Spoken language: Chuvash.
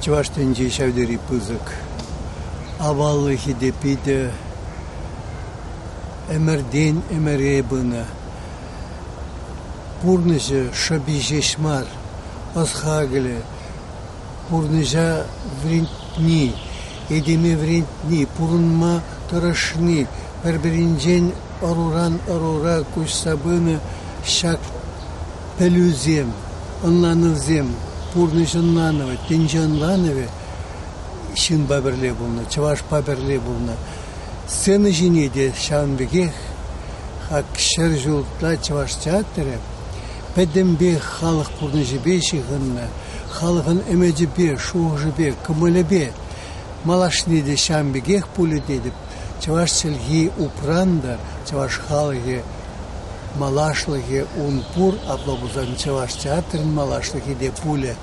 Чӑваш тӗнчи ҫав тери пысӑк. Аваллӑхӗ те питӗ ӗмӗртен ӗмӗре пынӑ. Пурнӑҫӗ шӑпи ҫеҫ мар, ӑс-хакӑлӗ, пурнӑҫа вӗрентни, этеме вӗрентни, пурӑнма тӑрӑшни пӗр-пӗринчен ӑруран ӑрура куҫса пынӑ ҫак пӗлӳсем, ӑнланӑвсем, пурнӑҫ ӑнланӑвӗ, тӗнче ӑнланӑвӗ ҫынпа пӗрле пулнӑ, чӑвашпа пӗрле пулнӑ. Сцена ҫине те ҫавӑн пекех хак ҫул ытла чӑваш театрӗ пӗтӗмпех халӑх пурнӑҫӗпе ҫыхӑннӑ, халӑхӑн ӗмӗчӗпе, шухӑшӗпе, кӑмӑлӗпе малашне те ҫавӑн пекех пулӗ тетӗп. Чӑваш чӗлхи упрантӑр, чӑваш халӑхӗ малашлӑхӗ ун пур, апла пулсан чӑваш театрӗн малашлӑхӗ те пулӗ.